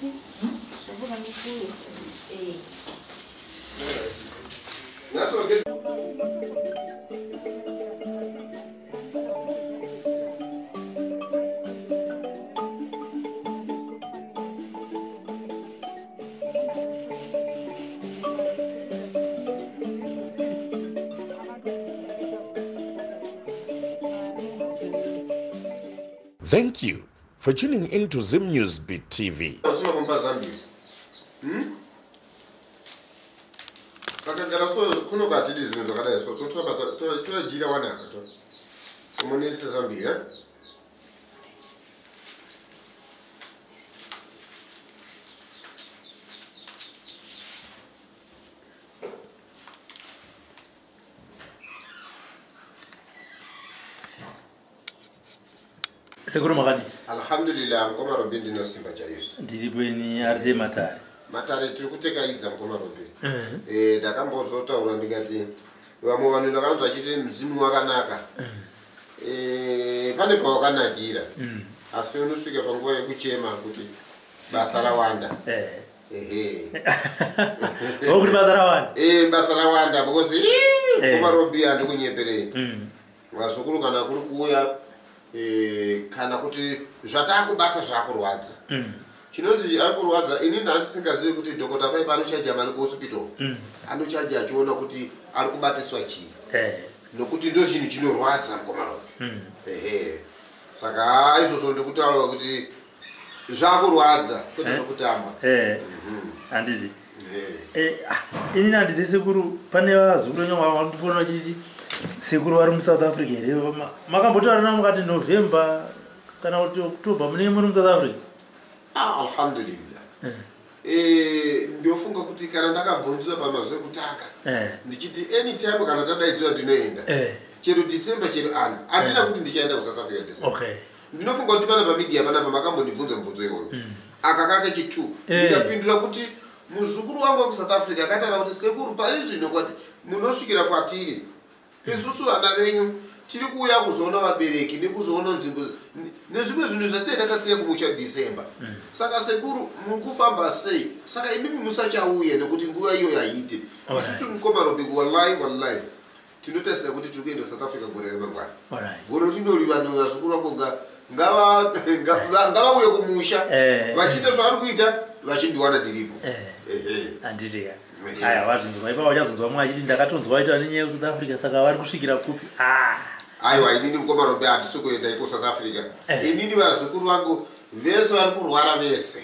Ndavuga ngo. Thank you for tuning in to Zim News Beat TV. Usiwa kumpa Zambia. Kakagara so kuno katidi zvinhu zvakadai so totora basa tora jira wana apa to. Umonese Zambia. Sekuru makadi. Alhamdulillah mkoma Robin ndinosimba chaizvo. Ndiripo ini ari matare. Matare tiri kuteka idza mkoma Robin. Ndakambozotaura ndikati vamwe vanhu ndakanzwa vachiti mudzimu wakanaka. Pane pawakanakira. Asi unosvika panguva yekuchema kuti basa rawanda. Ehe. Kuti basa rawanda. Basa rawanda because mkoma Robin andikunyeperei. Vazukuru kana kuri kuuya kana kuti zvatakubata zvakurwadza. Chinonzi akurwadza ini ndandisingazivi kuti dhokota pai panochaja mari kuhospital. Anochaja achiona kuti ari kubatiswa chii. Nokuti ndo chinhu chinorwadza mukoma Robin. Ehe. Saka izvozvo ndikutaura kuti zvakurwadza kwete zvokutamba. Handiti. Ini ndandizivi sekuru pane vazukuru nyangwe vandifonera vachiti sekuru vari muSouth Africa here. Makambotaura navo mukati November kana kuti October munenge muri muSouth Africa? Alhamdulillah. Ndofunga kuti kana ndakabvunziwa pamazuva ekutanga ndichiti anytime kana tadaidziwa ndinoenda. Chero December chero ana. Handina kuti ndichaenda kuSouth Africa December. Ndinofunga kuti pana pamedia panapa makambondibvunza mubvunzo iwoyo. Aka kake chi2. Ndikapindura kuti muzukuru wangu wekuSouth Africa akataura kuti sekuru pari zvino kwati munosvikira kwatiri. Isusu vana venyu tiri kuuya kuzoona vabereki nekuzoona nzvimbo nezvimwe zvinhu zvatee takasiya kumucha December. Saka sekuru muri kufamba sei? Saka imimi musachauye nekuti nguva iyo yaite. Isusu mukoma Robin wallahi wallahi tinotarisira kuti tiri kuenda South Africa gore remangwana. Gore rinori vanhu vazukuru vako ngavauye kumusha vachiita zvavari kuita vachindiwana ndiripo. Handiti ka. Aya wazvinzwa ipapo uchazonzwa mumwe achiti ndakatonzwa vaita nenyaya yekuSouth Africa saka vari kusvikira kupi? Aiwa inini mukoma Robin handisi kuenda iko South Africa. Inini vazukuru vangu vese vari kurwara vese.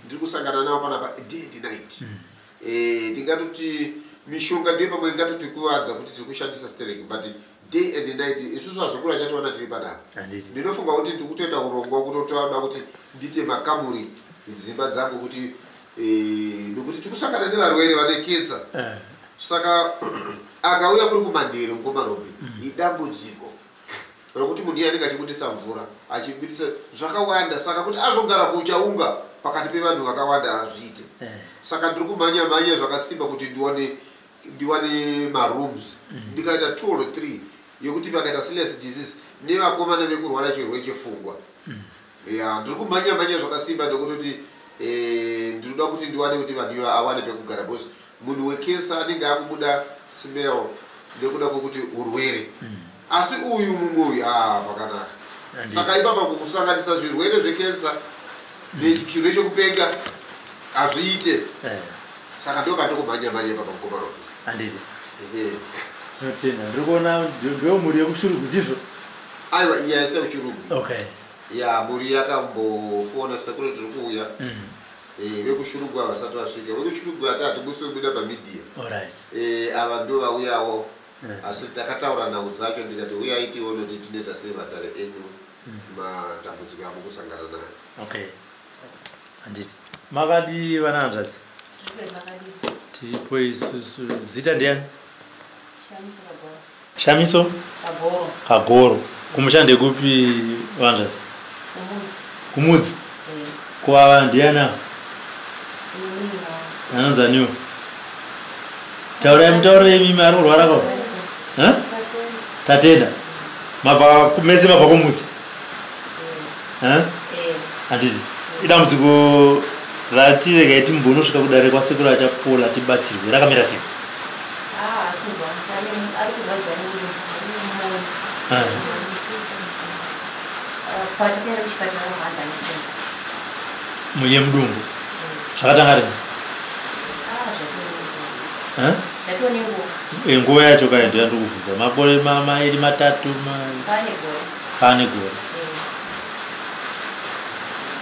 Ndiri kusangana navo panapa day and night. Ndingatoti mishonga ndiyo pamwe ingatoti kuvadza kuti tiri kushandisa stereki but day and night isusu vazukuru vachatiwana tiri panapa. Ndinofunga kuti ndiri kutoita urongwa kutotoda kuti ndiite makamuri dzimba dzangu kuti nekuti tikusangana nevarwere vane kensa. Saka akauya kuri kumandere mukoma Robin idambudziko rokuti munhu iye anenge achibudisa mvura achibudisa zvakawanda saka kuti azogara kuchaunga pakati pevanhu vakawanda hazviite. Saka ndiri kumhanya mhanya zvakasimba kuti ndiwane marooms. Ndikaita 2 or 3 yekuti vakaita serious disease nevakomana vekurwara chirwere chepfungwa. Ndiri kumhanya mhanya zvakasimba ndokutoti ndinoda kuti ndiwane kuti vanhu awane pekugara because munhu wekensa anenge akubuda smell nekuda kwekuti urwere. Asi uyu mumwe uyu pakanaka. Saka ipapa kukusanganisa zvirwere zvekensa nechirwere chekupenga hazviite. Saka ndo pandokumhanya mhanya ipapa mukoma Robin. Handiti. Tinotenda. Ndiri kuona ndiyo mhuri yekuShurugwi ndizvo? Aiwa iya yese yekuShurugwi. Ya mhuri yakambofona sekuru tiri kuuya. VekuShurugwi havasati vasvika. VekuShurugwi hatibuswi kubuda pamedia. Ava ndo vauyawo. Asi takataura nhau dzacho ndikati uyai tione kuti tinoita sei matare enyu matambudziko amukusangana nayo. Handiti. Makadi vana hanzvadzi? Tiripo isusu. Zita ndiani? Shamiso Kagoro. Kagoro. Kumusha ndekupi vanzvadzi? Kumudzi. Kumudzi? Kuava ndiani ava? Anonzi aniwo? Taurai mutaurire imimi ari kurwara ko? Tatenda. Mabva mese mabva kumudzi? Handiti. Idambudziko Ratiregai timbonosvika kudare kwasekuru Achapola tibatsirwe. Rakamira sei? Muye mudumbu. Zvakatanga rini? Nguva yacho kaya ndiyo yandiri kubvunza. Makore mairi matatu pane gore.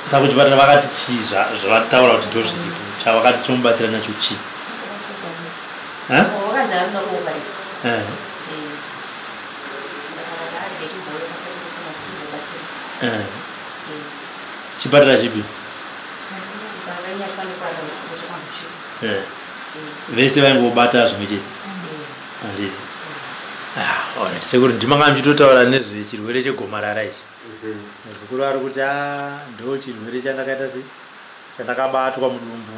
Saka kuchipatara vakati chii zvavataura kuti ndo zviripo? Chavakati chomubatsira nacho chii? Chipatara chipi? Vese vaingobata zvimwe chete. Handiti. Alright, sekuru ndimanga muchitotaura nezvechirwere chegomarara ichi. Muzukuru ari kuti ndo chirwere chandakaita sei? Chandakabatwa mudumbu.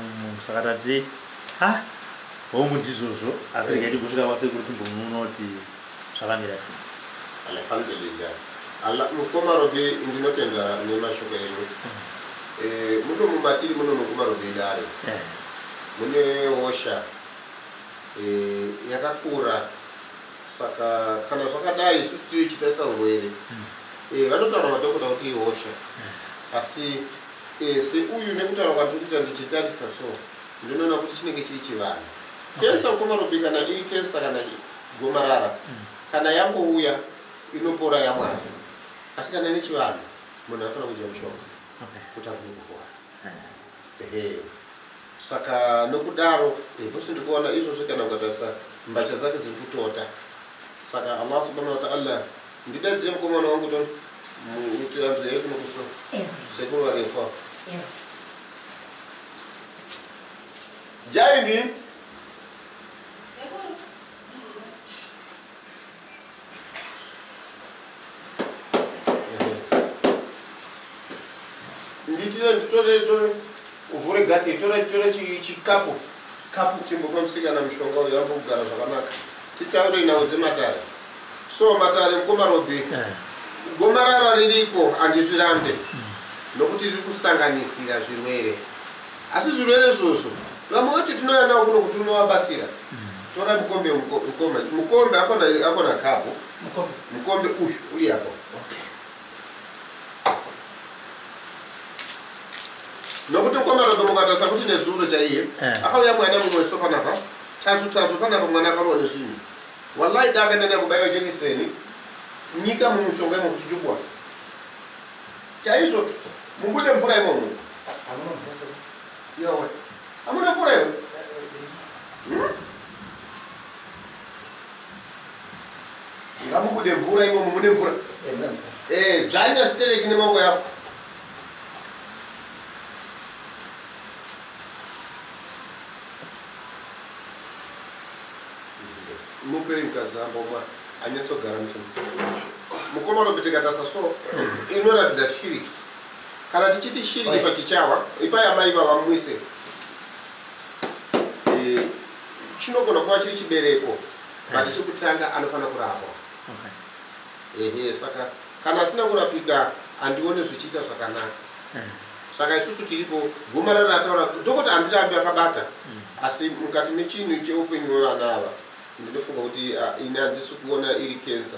Saka tati hongu ndizvozvo, asi regai tigosvika kwasekuru timbomuona kuti zvakamira sei. Alhamdulillah. Allah mukoma Robi ndinotenda nemashoko enyu. Muno mumatiri muno mukoma Robi dare. Mune hosha yakakura. Saka kana zvakadai isusu tirichitarisa urwere. Vanotaura madhokota kuti ihosha. Asi seuyu nekutaura kwandiri kuita ndichitarisa so ndinoona kuti chinenge chiri chivanhu. Kensa mukoma Robi kana iri kensa kana gomarara kana yangouya inopora yamwari. Asi kana ine chivanhu munhu anofanira kudya mushonga kuti agone kupora. Saka nokudaro bosi ndikuona izvozvo kana ukatarisa mbatya dzake dziri kutota. Saka Allah subhanahu wa ta'ala ndidaidzire mukomana wangu to kuti antu yai kuno kuso sekuru varefa. Jaindi nditire nditore uvhure gati tore chikapu kapu timbopa musikana mushonga uyu ambogara zvakanaka titaure nhau dzematare. So matare mukoma Robi gomarara ririko handizvirambe nokuti riri kusanganisira zvirwere. Asi zvirwere izvozvo vamwe vati tinouya navo kuno kuti unovabatsira. Tora mukombe mukombe akona kapu mukombe uyu uri apo. Nokuti mukoma Robi mukatarisa kuti nezuro chaiye akauya mwana mumwe so panapa tazu panapa mwana akarohwa nezvinhu. Wallahi dakaenda naye kubaiwa jekiseni nyika mumushonga imo kuti chukwa chaizvo mubude mvura imomo. Hamuna mvura iyo. Ngamubude mvura imomo, mune mvura. Dzvanya stereki nemaoko yako. Mupei mukadzi ambomwa anyatsogara mushonga. Mukoma Robi tikatarisa so inoratidza shiriki. Kana tichiti shiriki pachichawa ipai amai vavamwise. Chinogona kuva chiri chibereko but chekutanga anofanira kurapwa. Saka kana asina kurapika handione zvichiita zvakanaka. Saka isusu tiripo gomarara rataura dhokota handirambi akabata. Asi mukati mechinhu cheupenyu hwevana ava ndinofunga kuti ini handisi kuona iri kensa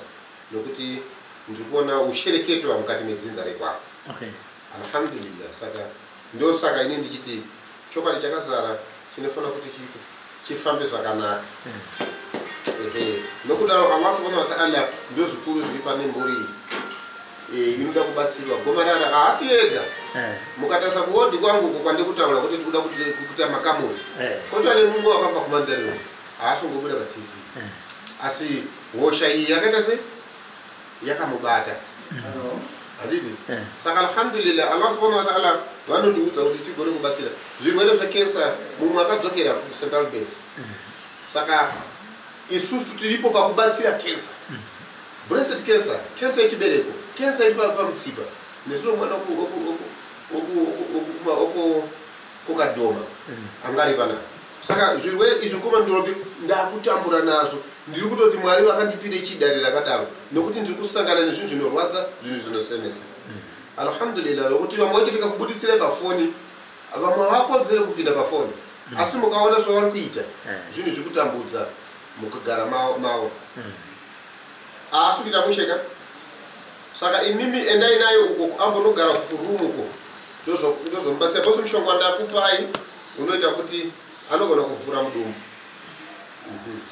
nokuti ndiri kuona ushereketwa mukati medzinza rekwako. Alhamdulillah. Saka ndosaka ini ndichiti chokwadi chakazara chinofanira kuti chiite chifambe zvakanaka. Nokudaro Allah subhanahu wa ta'ala ndo zvikuru zviri pane mhuri iyi inoda kubatsirwa. Gomarara haasi ega. Mukatarisa kuwodhi kwangu uko kwandikutaura kuti tikuda kuita makamuri kotova nemumwe wakabva kumandariro haasongobuda paTV. Asi hosha iyi yakaita sei? Yakamubata. Handiti? Saka alhamdulillah Allah subhanahu wa ta'ala vanondiudza kuti tigone kubatsira zvirwere zvekensa. Mumwe akadzokera kuCentral Base. Saka isusu tiripo pakubatsira kensa, breast cancer, kensa yechibereko, kensa iri pamutsipa. Nezuro mwana kokadhoma angari panapa. Saka zvirwere izvi mukoma Robi ndakutambura nazvo. Ndiri kutoti Mwari vakandipire chidare rakadaro nokuti ndiri kusangana nezvinhu zvinorwadza, zvinhu zvinosemesa. Alhamdulillah nokuti vamwe vacho tikakubuditsira pafoni Vamwe havakodzere kupinda pafoni, asi mukaona zvavari kuita, zvinhu zviri kutambudza mukugara mavo. Haasi kuita musheka. Saka imimi endai naye uko, ambonogara kurumu uko, ndozomubatsira. Bosi, mushonga wandakupai unoita kuti anogona kuvhura mudumbu.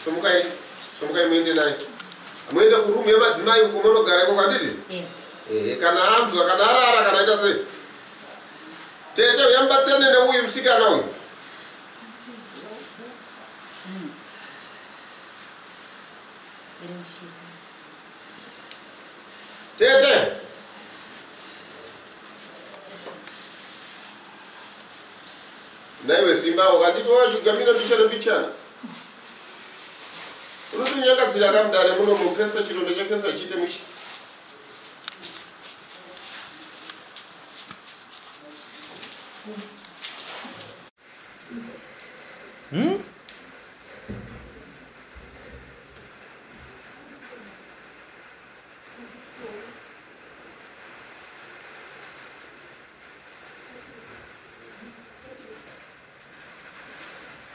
Sumukai, sumukai, muende naye, muende kurumu yemadzimai uko, munogara ikoko, handiti? Ehe, kana anzwa, kana arara, kana aita sei. Tete, uyamubatsirane neuyu musikana uyu. Tete, naiwe Simba, ukanditi wachugamira mbichana mbichana, unotonyangadzira kamudare muno mukensa, chironda chekensa chiite muchi.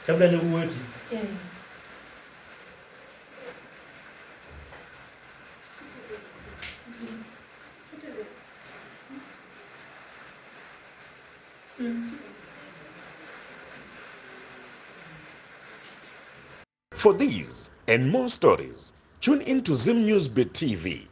Chabuda nekuweti. For these and more stories, tune in to Zim News Bit TV.